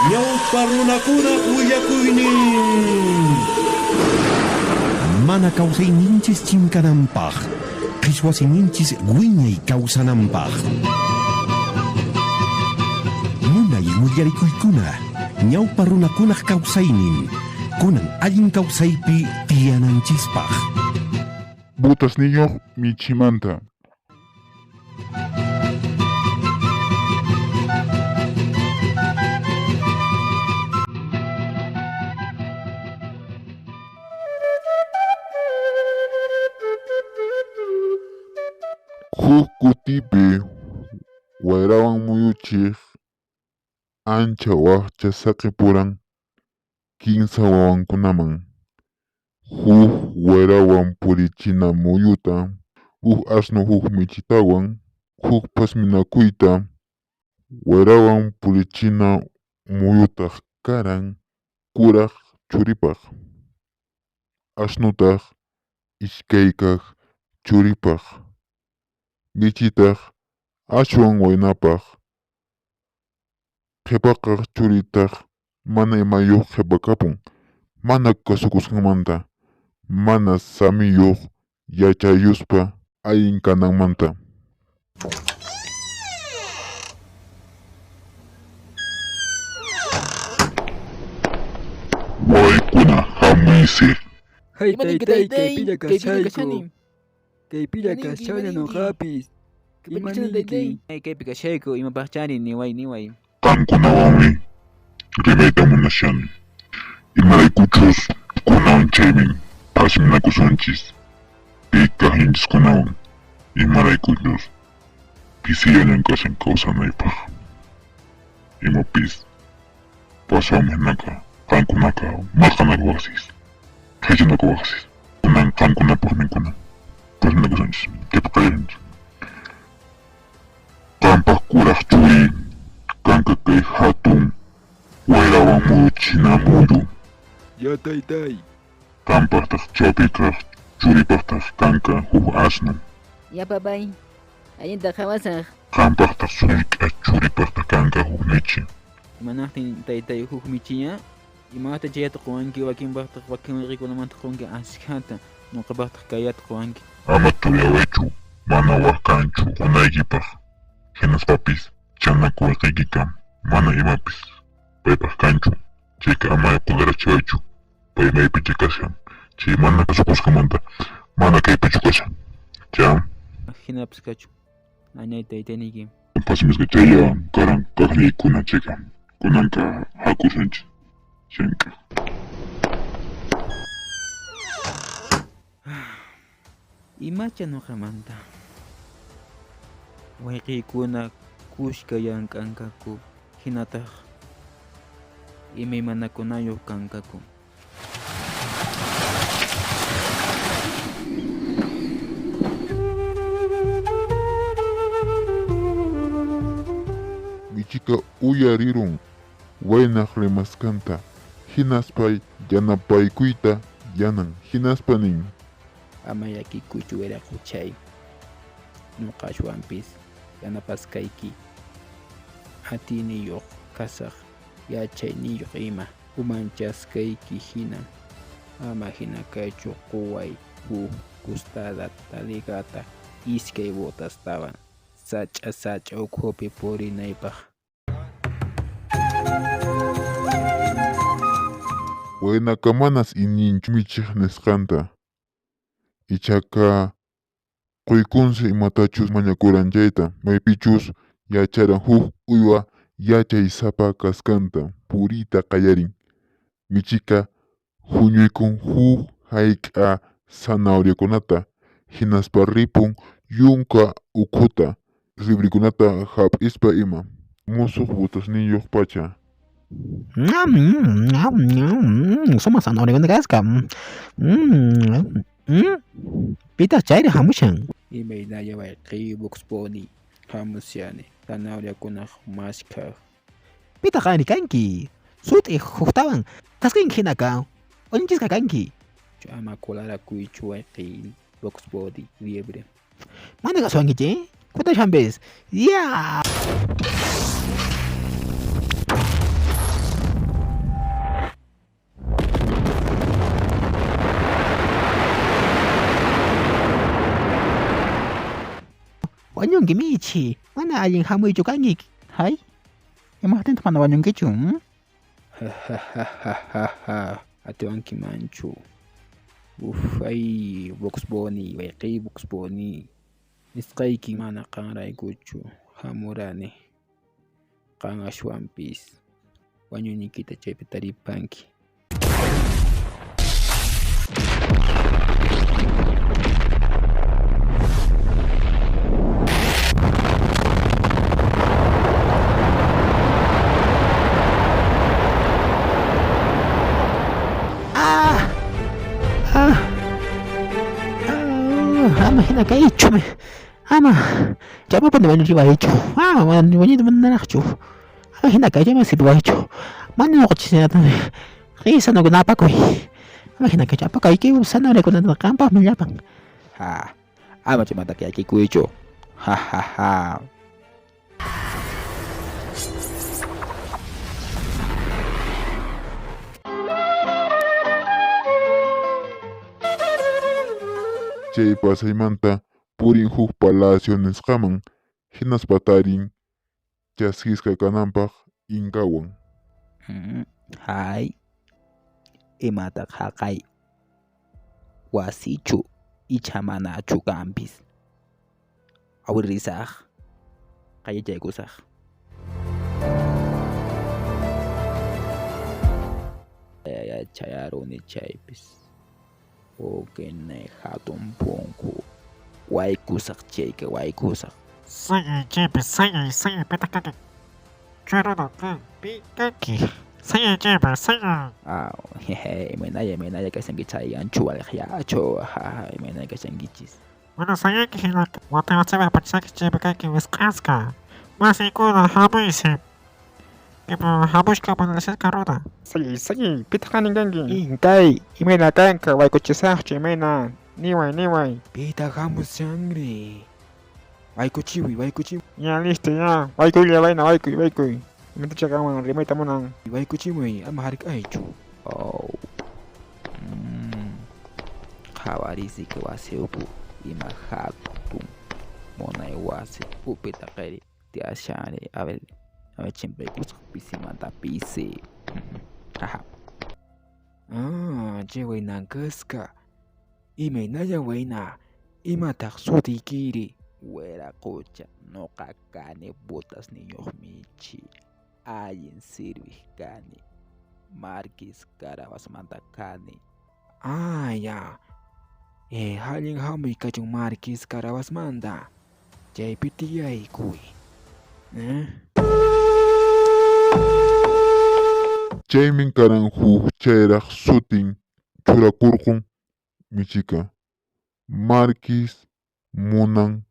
Ñawpa runakunaq willakuynin. Mana kawsayninchis chinkananpaq, qhichwa siminchis wiñay kawsananpaq. Munay willarikuykuna, ñawpa runakunaq kawsaynin, kunan allin kawsaypi tiyananchispaq. Botasniyuq michimanta. Huk kutipi wayrawan muyuchiq ancha wakcha saqipuran kinsa wawankunaman. Huk wayrawan purichina muyuta, huk asnu huk michitawan, huk phasminakuyta. Wayrawan purichina muyutaq karan kuraq churipaq, asnutaq iskaykaq churipaq, michitaq aswan waynapaq, qhipakaq churitaq mana imayuq qhipakapun, mana kasukusqanmanta, mana samiyuq yachayuspa allin kananmanta. Waykuna hamuysi. Hay Imaninki taytay, taytay? kaypilla Kaypilla kashayku. kashani. Kaypilla Imaninki, kashani imaninki? noqapis. Kaypilla kashani taytay. Imaninki? Ay, kaypi kashayku, imapaqchari niway niway. Qankunawanmi rimayta munashani. Imaraykuchus kunan chaymin phasminakusunchis kay kaqninchiskunawan, imaraykuchus pisillañan kashan kawsanaypaq. Imapis pasawanman hinaqa qankunaqa maqanakuwaqsis, qhichanakuwaqsis. Kunan qankunapaqmi kunan phasminakusunchis, chaypi qallarinchis. Qampaq kuraq churi kanqa kay hatun wayrawan muyuchina muyu. Ya taytay. Qampaqtaq chawpi kaq churipaqtaq kanqa huk asnu. Ya papay. Allinta qhawasaq. Qampaqtaq sullk'a churipaqtaq kanqa huk michi. Imanaqtin taytay huk michiña? Imata chayata quwanki wakinpaqtaq wakin wayqikunamantaq quwanki askhata, ñuqapaqtaq kayata quwanki. Ama tuyawaychu, mana wak kanchu qunaykipaq. Hinaspapis chanaku wayqiykiqa mana imapis paypaq kanchu, chayqa ama qularachiwaychu, pay maypicha kashan, chay mana kasukusqanmanta mana kaypichu kashan. Cha. Hinapis kachun. Añay taytay niyki. Phasmisqa chaylla karan kaqniykuna chayqa kunanqa hakusunchis llank'aq. Imacha ñuqamanta? Wayqiykuna kuska llank'anqaku hinataq imaymanakunayuq kanqaku. Michika uyarirun waynaq rimasqanta, hinaspa yanapaykuyta yanan, hinaspa nin. Ama llakikuychu wiraquchay, ñuqa ashwanpis yanapasqayki, atiyniyuq kasaq, yachayniyuq ima, umanchasqayki hina. Ama hina kaychu quway huk kustada taligata iskay botastawan sach'a sach'a ukhupi purinaypaq. Waynaqa manas iñinchu michiq nisqanta, ichaqa quykunsi imatachus mañakuran chayta, maypichus yacharan huk uywa yachaysapa kasqanta puriyta qallarin. Michiqa huñuykun huk hayk'a zanahoriakunata, hinaspa ripun yunka ukhuta, librikunata hap'ispa ima. Musuq botasniyuq pacha. Sumaq zanahoriakuna kasqa. Pitaq chayri hamushan? Imaynalla wayqiy Bugs Bunny hamushani zanahoriakunaq maskhaq. Pitaq qanri kanki? Sut'i huktawan thaskinki hinaka uñichisqa kanki. Ama qularakuychu wayqiy Bugs Bunny liebre. Mana kasuwankichi? Kutashanpis. Ya! Wañunki michi, mana allin hamuychu kanki. Hay, imaqtintaq mana wañunkichu? Ha ha ha ha ha ha, atiwankimanchu. Uf, ay, Bugs Bunny, wayqiy Bugs Bunny. Nisqayki mana qanraykuchu hamurani. Qan ashwanpis wañuyniykita chaypi taripanki. Ah! Ah! Ah, ama hina kaychu. Ama chamapani wañuchiwaychu. Ah, wañuyta manaraqchu. Ama hina kay chama sirwaychu. Mana ñuqachisnata qisa napakuy. Ama hina kaychu apakayki zanahoriakunata qampaqmi llapan. Ha, ama chaymanta llakikuychu. Ha ha ha. Chay pasaymanta purin huk palacio nisqaman hinaspa tarin chaskisqa kananpaq inkawan. Hay, imataq haqay wasichu icha manachu kanpis. Awirisaq, qayachaykusaq. Chayaruni chaypis. Uqinay hatun punku. Waykusaq chayka waykusaq. Sayay chaypi sayay sayay pitaq kanki. Chayruna qan pi kanki. Sayay chaypi sayay. Ah, jeje, imaynalla imaynalla kashanki chay anchu waliqyachu. Ha, imaynalla kashankichis. Mana sayanki hinaka wata wasipi apachisaki chaypi kanki wisq'asqa. Masiykuna hamuysi. Kipa hamushka mana riqsisqa runa. Sayay, sayay, pitaq qanin kanki? Inkay, imayna kanka waykuchisaqchu imayna? Niway, niway. Pitaq hamushanri? Waykuchiwi, waykuchiwi. Ya listo, ya. Waykuylla wayna, waykuy, waykuy. Imatacha qanwan rimayta munan. Waykuchimuy, ama hark'aychu. Oh. Qhawarisiki wasi ukhu ima hatun munay wasi upita qiri tiyashanri. A ver, chimpaykusaq pisimanta pisi. Aha. Ah, chay waynan kasqa. Imaynalla wayna, imataq sutiykiri? Wiraqucha, nuqa kani botasniyuq michi. Allin sirviq kani. Marquis Carabasmanta kani. Ah, ya. Allin hamuy kachun Marquis Carabasmanta. Chaypi tiyaykuy. Chaymi karan huk chayraq sutin churakurqun michika. Marquis munan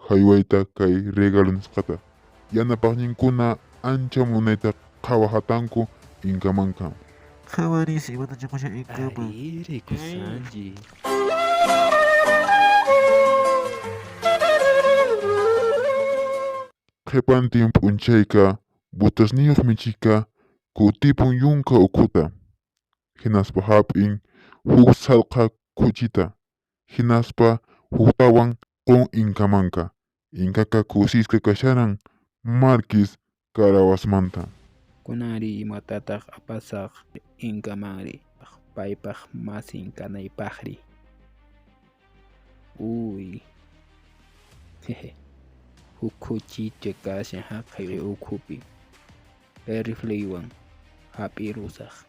haywayta kay regalo nisqata. Yanapaqninkuna ancha munayta qhawahatanku inkamanka. Qhawarisi imatacha qushan inkaman. Ariri kusanchi. Qhipantin p'unchayqa botasniyuq michika kutipun yunka ukhuta. Hinaspa hap'in huk sallqa khuchita. Hinaspa huktawan qun inkamanka. Inkaqa kusisqa kasharan Marquis Carabasmanta. Kunanri imatataq apasaq inkamanri paypaq masin kanaypaqri. Uy. Jeje. Huk khuchicha kashan haqay ukhupi. Rifleywan hap'irusaq.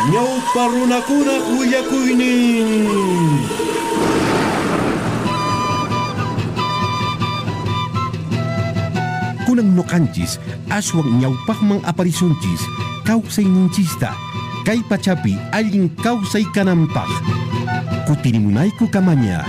Ñawpa runakunaq willakuynin. Kunan nuqanchis aswan ñawpaqman aparisunchis kawsayninchista kay pachapi allin kawsay kananpaq. Kutirimunayku kamaña.